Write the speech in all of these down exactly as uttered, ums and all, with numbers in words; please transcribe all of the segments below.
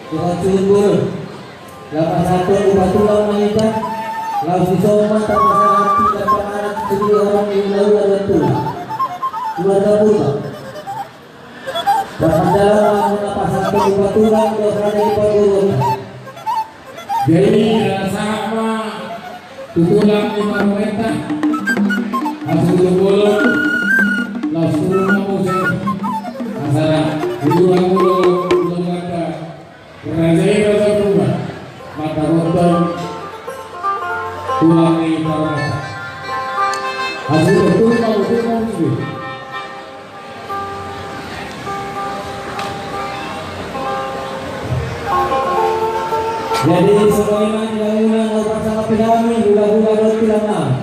Tuhan sumber. Lapasato upa tulang ma hita. Laos dison ma tapasahat hita panganan tu horong ni hulahula dohot tulang. Keluarga Purba. Parpandalan ma hamu na pasahathon upa tulang dohot raja i paguruhon. Jadi, na sahat ma tu tulang ni pamarenta. Asa tu bolon. Laos turun ma muse. Asa na, turun ma muse. Raja i, raja Purba. Mata bontong. Tulang ni pamarenta. Asa tu bolon, turun ma muse. Jadi, songon i ma di hula-hula na hupasangapi hami, hula-hula dohot tulang nami.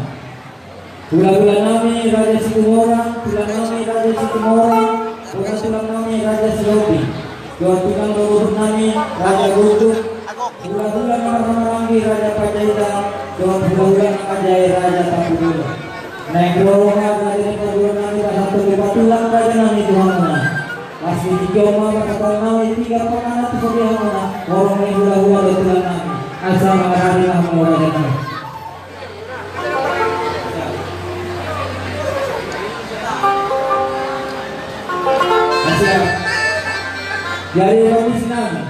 Hula-hula nami Raja Situmorang, tulang nami Raja Situmorang, bona tulang nami Raja Sihombing. Dohot tulang dohot boru nami Raja Gunduk, hula-hula na marhaha maranggi Raja Panjaitan, dohot hula-hula na manjae Raja Tampubolon. Naeng ro ma raja ni paguruhon nami pasahathon upa tulang raja nami tu hamuna. Laos di tingki on ma pasahathon nami piga panganan tu sude hamuna, horong ni hula-hula dohot tulang nami. Asa mangarade ma hamu raja nami. Jadi, komisi nami.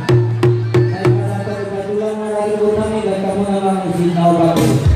Saya merasa kebetulan ada di rumah nih, dan kamu memang isi tahu bagus.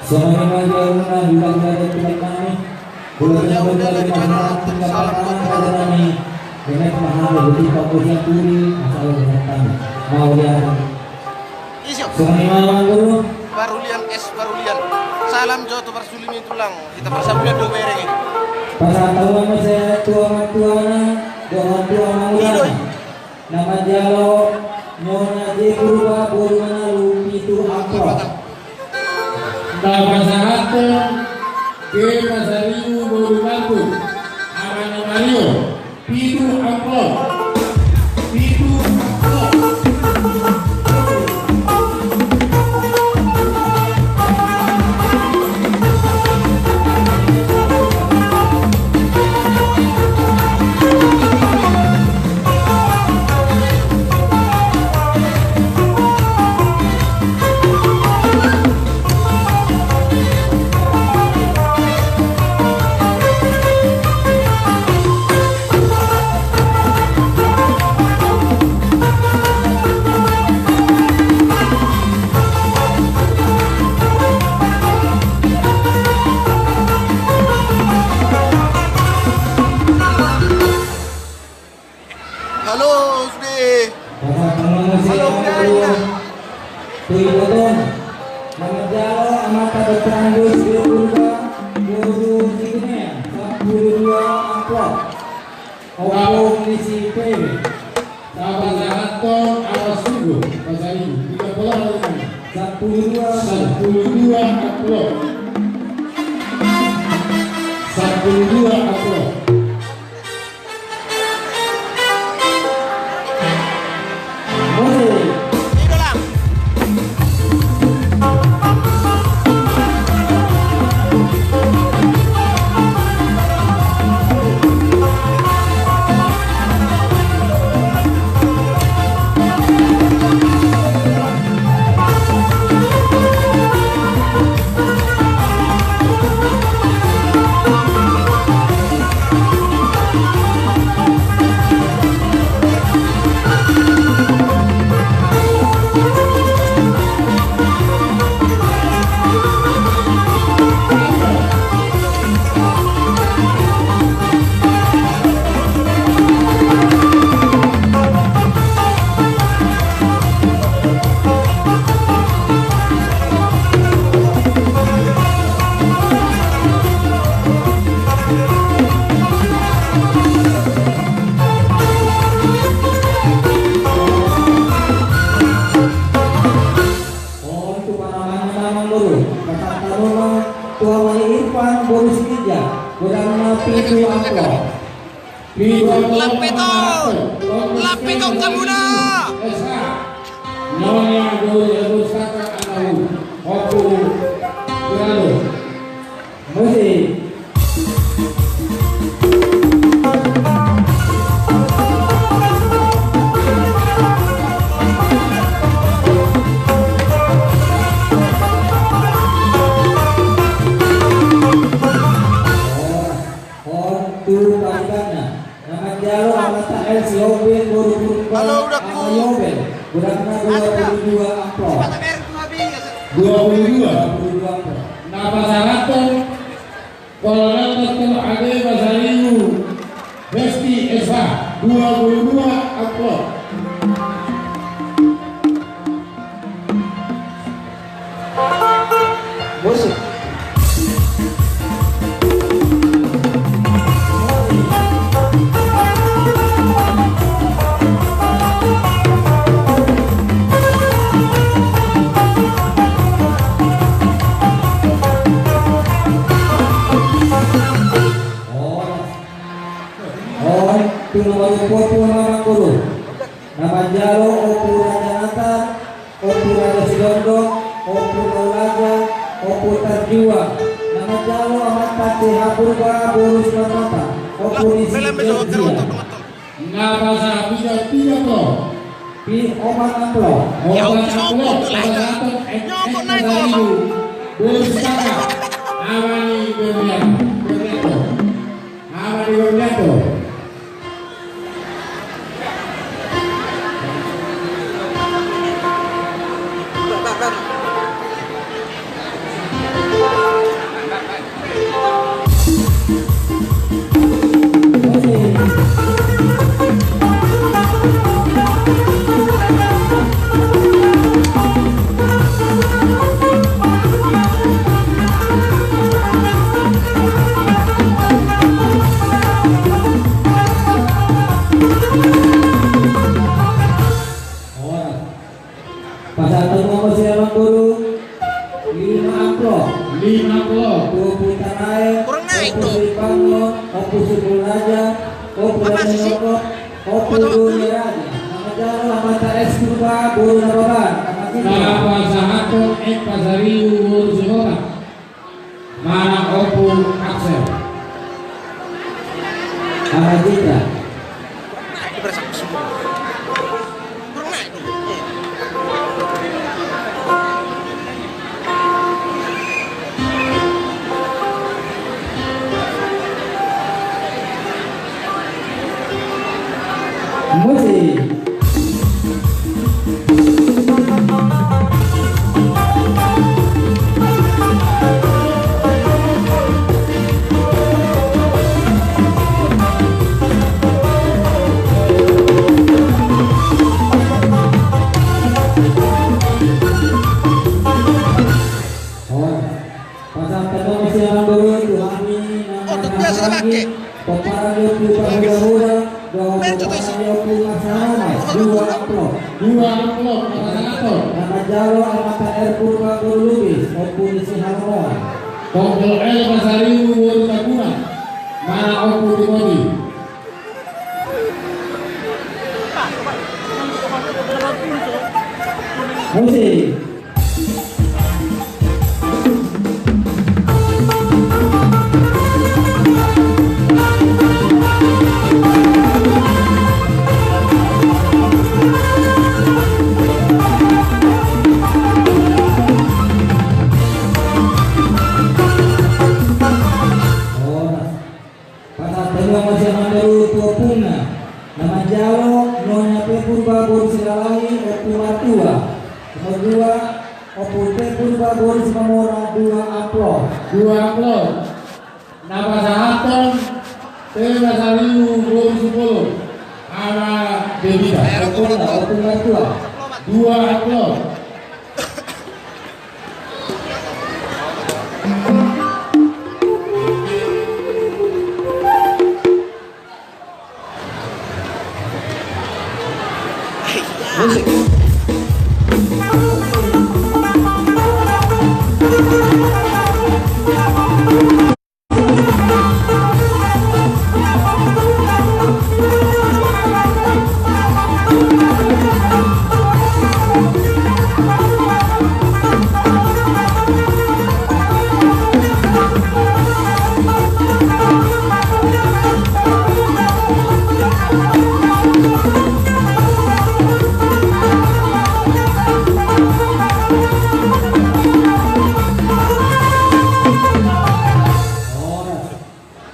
Songon i ma di alunan, hula-hula dan teman nami. Hula-hula dan teman nami, salam buat raja nami. Dengan mahal lebih fokus yang turi, asal dengan kami. Mau dia. Isyo. Songon i ma, Amang Guru. Barulian es Barulian. Salam jo tu parsulim i tulang. Hita parsabulan do bereng i. Pasahat hamu muse tu amang tuana, dohot tu amang uana. Idoi. Na manjalo Nyonya J Purba boru Manalu pitu amplop. Na pasahathon G Pasaribu boru Batu, amani Mario, pitu amplop. Pitu amplop. Halo, Sude. Halo, Sude. Tui Botong. Na manjalo amanta Doktor Andreas Siregar, boru Sigunea, sampulu dua amplop. Ompung ni si P W. Na pasahathon Awas Sugo, Pasaribu. Tiga puluh hari ini. Sampulu dua. Sampulu dua amplop. Sampulu dua amplop. On tu panamanna, Amang Guru. Pasahat hamu ma tu Amang Irfan boru Sitinjak, godangna pitu amplop. Lampe tong! Lampe tong hamuna! Nyonya Dori Agustaka anahu, Ompu Geralo. Musik. On tu paribanna. Na manjalo amanta L C Obel boru Purba. Halo, udakku. Amanta Obel. Godangna dua puluh dua amplop. Dua puluh dua. Dua puluh dua amplop. Na pasahathon Kolonel Doktor Ade Pasaribu, Besti S H, dua puluh dua amplop. Musik. On, tu nomor dua puluh lima, Amang Guru. Na manjalo Ompu Raja Nata, Ompu Raja Sidondong, Ompu Naulaja, Ompu Tarjuang. Na manjalo amanta C H Purba boru Simarmata, Ompu Nisi Erjia. Na pasahat piga, piga amplop. Pi-, opat amplop. Opat amplop. Pasahathon N S Pasaribu boru Saka, amani Berlian. Berlian. Amani Berlian. Lima puluh. Ompu Tanae, Ompu Sipangon, Ompu Sukul Raja, Ompu Raja Noko, Ompu Dunia Raja. Nama jalo Amanta S Purba, boru Nababan. Nama jalo. Salah pasahaton Eka Sariu, boru Simoba. Mana Ompu Axel. Nama jalo. Musik. Pasahat ma muse, amang boru, tu hami na marhahamaranggi, pomparan ni Ompu Parhuda-huda dohot pomparan ni Ompu Marsanamai, dua amplop. Dua amplop, pasahaton. Na manjalo Amanta R Purba, boru Lubis, Ompu ni si Halomoan. Kompol L Pasaribu, boru Tambunan, mana Ompu Timoti. Musik. Horas. Pasahat ma muse, amang boru, tu ompungna. Na manjalo Nyonya P Purba, boru Silalahi, Ompu Martua. Nomor dua, Ompu P Purba, boru Simamora, dua amplop. Dua amplop. Na pasahathon P Pasaribu, boru Sipolo, Ama Debita. Ompungna, Ompu Martua. Dua amplop.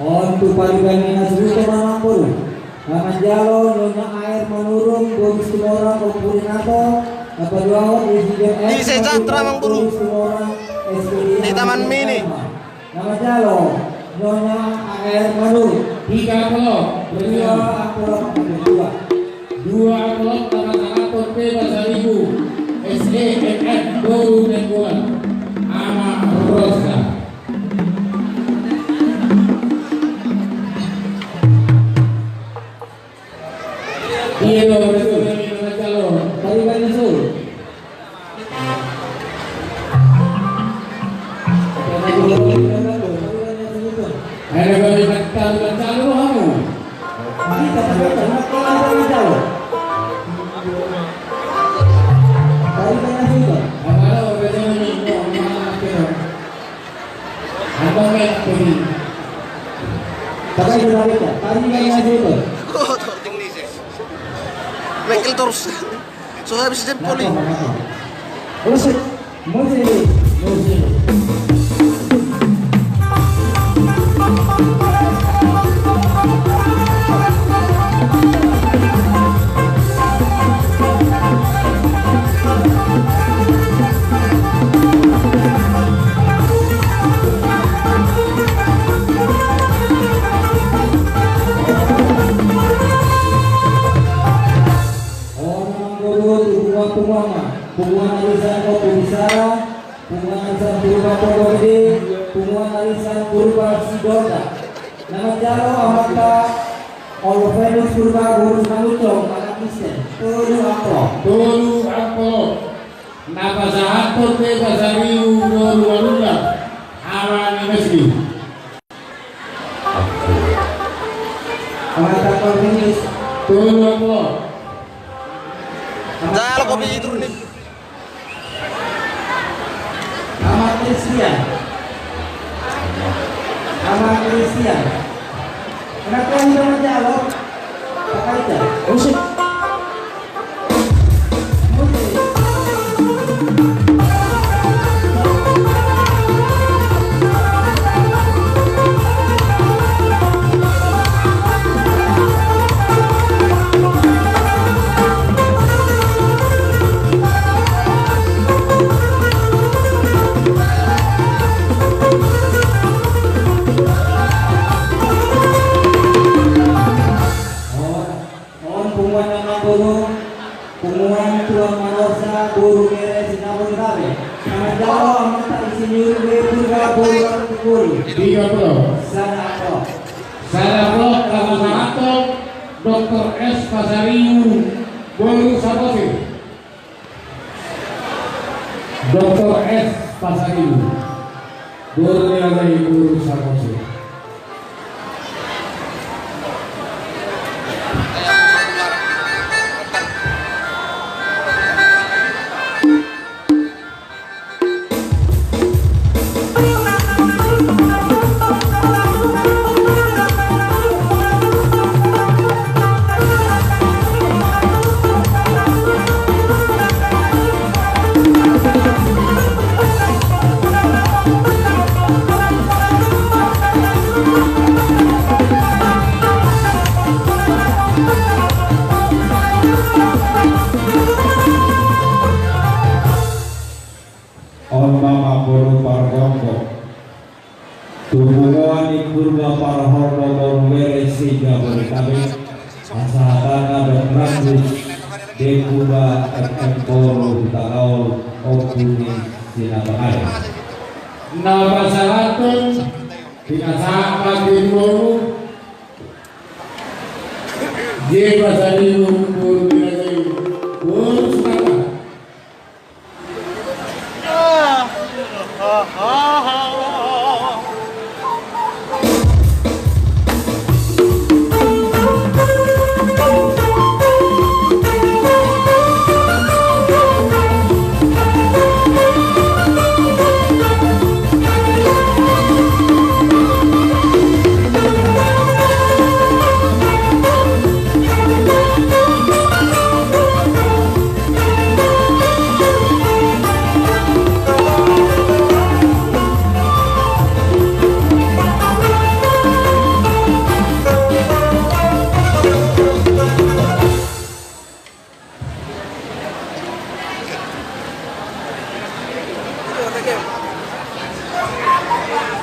On tu pariban ni na suhuton, amang boru. Na manjalo Nyonya A R Manurung, boru Situmorang, Ompu Rinato. Na paduahon Insinyur S. Di Sejahtera, amang boru. Boru Situmorang, S P D. Di Taman Mini. Na manjalo Nyonya A R Manurung. Tiga amplop. Dua amplop. Dua. Dua amplop na pasahathon P Pasaribu, S E N N, boru Nainggolan, Ama Roska. Iya, dong, betul. Tadi kan nyusul. Ada balik kata lu, kata lu hamu. Kita pakai ternak kalau ada yang jauh. Tadi kan nyusul. Apa ada orang yang mau, mau, mau, mau, Abang ya, ini. Pakai kita, kita. Tadi kan nyusul. Michael terus. So habis jempol ini. Musik, musik, musik. Amang boru, tu punguan-punguanna, punguan arisan Ompu Bisara, punguan arisan Purba Pondok Gede, punguan arisan Purba Sidonda. Na manjalo amanta Olvenus Purba, boru Simanjuntak, anak Kristen. Tolu amplop. Tolu amplop. Na pasahathon P Pasaribu, boru Manurung, Tolu amplop. Jalo kopi turun nih. Amat Christian. Amat Christian. Kenapa ini nama jalo? Apa itu? Musik. On punguan na mangkono, punguan Tuan Manorsa, boru Mere, Sinabo ni Rabe. Nama jalo amanta Insinyur W Purba, boru Ratu Tugul. Tiga puluh. Sada amplop. Sada amplop, nama sahaton, Doktor S Pasaribu, boru Samosir. Doktor S Pasaribu. Boru ni raja i boru Samosir. On ma mangkono pargonggo. Tu punguan ni Purba Parhorbo boru Mere se-Jabodetabek, pasahatanna Doktor Agus, Depuba M M boru Hutagaol, Ompu ni Sinabangari. Na pasahathon, pinasahat ma di boru, J Pasaribu boru Sinabangari, boru Sinabangari.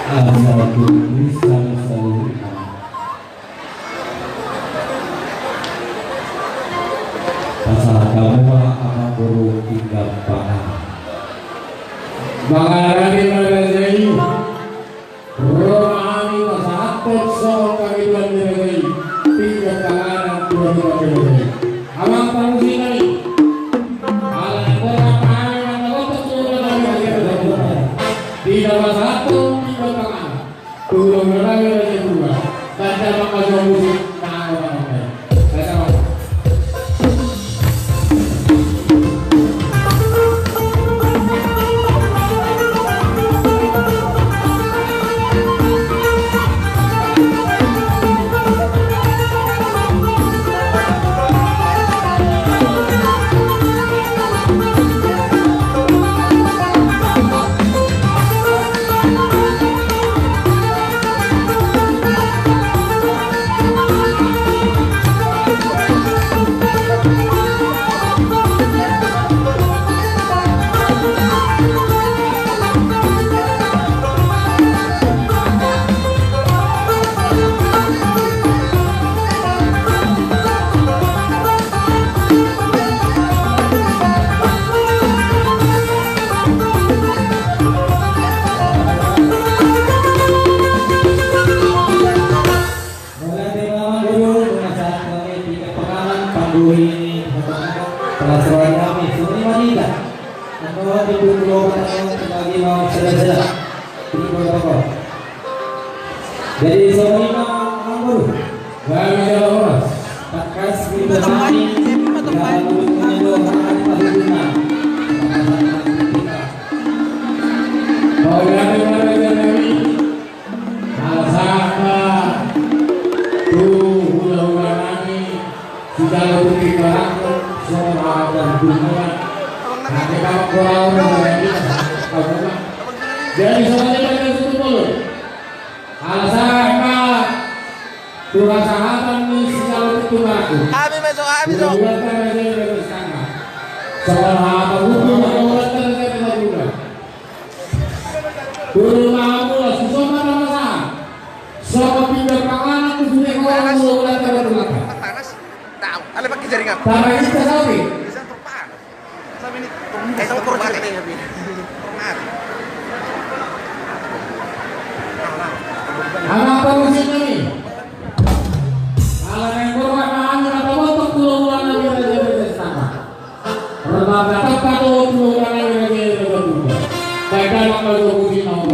Asa tulisan saluhutna. Pasahat hamu ma amangboru pinggan pangan. Mangarani ma raja i. Ro ma hami pasahathon songon pangidoan ni raja i. Pinggan panganan tu hami raja i. Amang parmusik nami. Ala na gora panganan na gora tu hami raja i. Di na pasahathon pinggan panganan. Tunggu menang ya, ya, tunggu. Tanda maka musik, tanda maka. Tanda maka. Mauliate ma amangboru, nunga sahat hami di pinggan panganan, pandohan ni pasupasu, pasupasu nami, songon i ma hita. Anggo di pukul dua belas, terbagi mau sada-sada. Jadi songon i ma amangboru. Baik, jalo horas. Jadi, soalnya dari situ dulu. Alasan apa? Tuhan sahatan ni si calon itu ngaku. Kami besok, kami besok. Udah, udah, udah, udah, udah, udah. Soal apa? Udah, udah, udah, udah, udah. Turun kamu lah, susah mana masa? Soal pindah panganan, tuh, sudah, udah, udah, udah, udah. Panas. Tahu. Ada pakai jaringan. Tanah ini kita tahu, nih. Bisa terpanas. Eh, sama korban. Korban. Anak baru sini nih. Ala yang korban, anak apa, untuk pulau-pulau lagi, lagi, lagi, sama. Rebaga tepat, oh, pulau-pulau lagi, lagi, lagi, lagi. Baik, dalam kalau puji mau.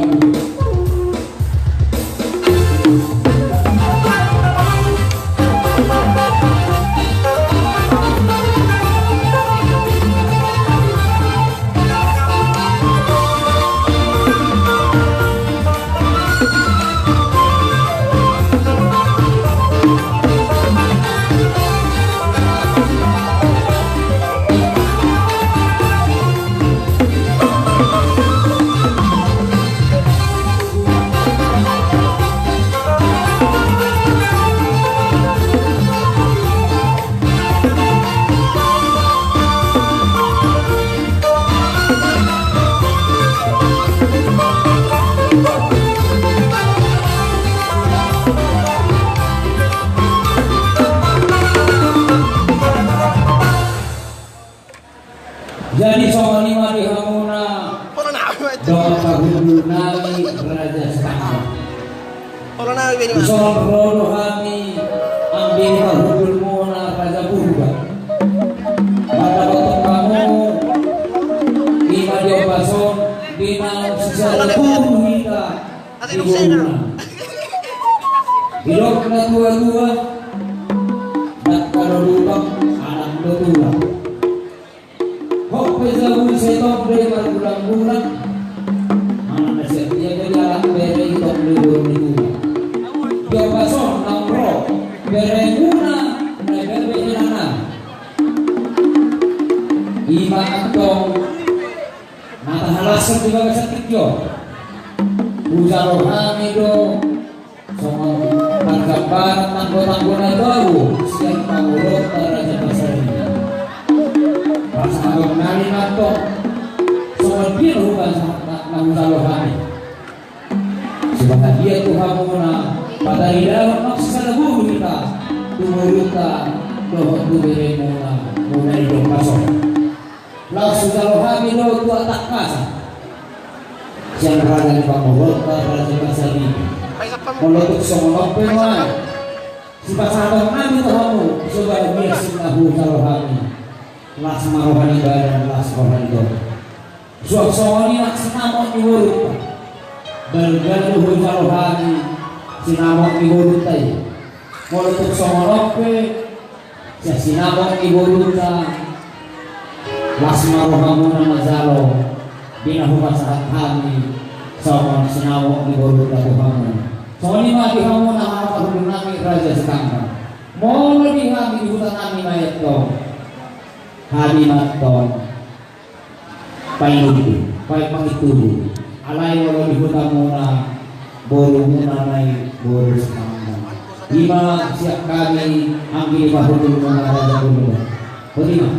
Jadi songon i ma di hamuna dohot pahundul nami Raja Sitanggang. Dison ro do hami anggi ni pahundulmuna Raja Purba. Mandapothon hamu i ma di ombas on di na sisada boru hita di boruna. Didok na tua-tua, dangka do lubang, anak do tulang. Hot pe jabu i sai tong do i margulang-gulang. Manang na sian dia do i anak bere i tong do i boru ni tulang. Di ombas on naung ro beremuna na i bere inangnami. I ma antong na tahalashon di bagasan tingki on. Hujalo hami do songon pargambaran tanggo-tanggo na tabo sian pangoloanta Raja Pasaribu. Pasahaton nami ma antong songon dia na hupasa na hujalo hami. Sibahen dia tu hamuna, pataridahon ma sisada boru hita tu borunta dohot tu beremuna muna i di ombas on. Laos hujalo hami do tu anak tangkas sian raja ni pangoloanta Raja Pasaribu. Molo tung songon on pe nuaeng, sipasahaton nami tu hamu, soba bias na hujalo hami. Las ma roha ni badan, las roha ni tondi. Suang songon i nang sinamot ni borunta. Balga do hujalo hami sinamot ni borunta i. Molo tung songon on pe, sian sinamot ni borunta, las ma rohamuna manjalo di na hupasahat hami songon sinamot ni borunta tu hamu. Songon i ma di hamuna angka pahundul nami Raja Sitanggang. Molo di hami di huta nami ma i antong, hami ma antong painumdu, paimang i tubu. Alai molo di hutamuna, borumuna ma i boru Sitanggang. I ma sian hami anggi ni pahundulmuna Raja Purba. Botima.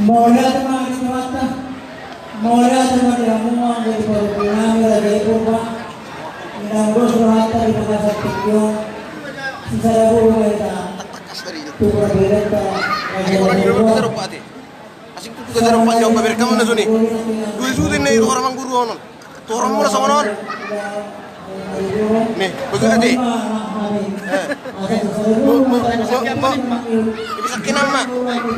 Mauliate ma di Tuhanta. Mauliate ma di hamu anggi ni pahundul nami Raja i Purba. Inang dos rohanta di bagasan tingki on. Sisada boru ma hita. Tu parbereanta Raja i Purba. Asing tu juga jarang panjang paberek kamu na suni. Dua sutin na i tu orang mangguru onon. Tu orang mula songon on. Nih, betul tadi. Eh. Bo, bo, bo, bo. Bisa kinam ma.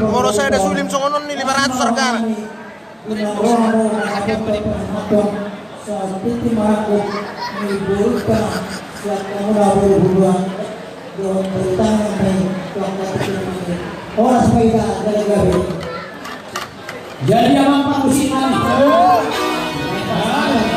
Moro sada sulim songon on ni lima ratus hargana. Dohot paritangan pe, dohot paritangan pe. Horas ma hita, gabe-gabe. Jadi amang pamusik nami. Amang pamusik nami.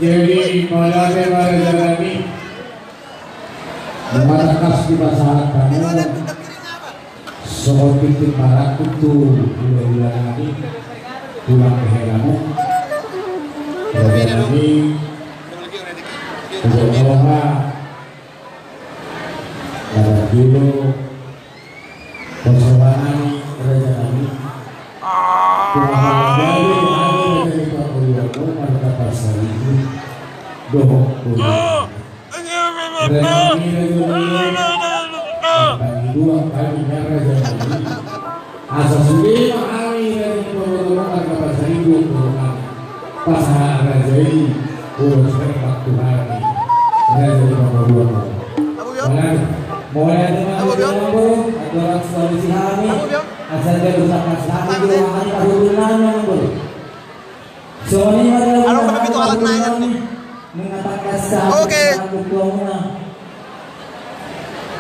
Jadi, mauliate ma raja nami. Matangkas dipasahat hamu songon tingting marangkup tu hulahula nami, tulang ni helamu. Raja nami, Raja Toha, Raja Jolo, Pasahaton ni raja nami. Tulang ni helamu, raja ni pangoluanmu, marga Parsaribu. Dohot raja nami, raja nami. Pangidoan hami, raja nami. Asa sude ma hami, raja ni pangoluanmu, marga Parsaribu, dohot pasahat raja i ulos herbat tu hami, raja ni pangoluanmu. Mauliate, mauliate ma di hami, aturan solusi hami. Asa jadi Alo, kami tu alat nanya nih. Oke.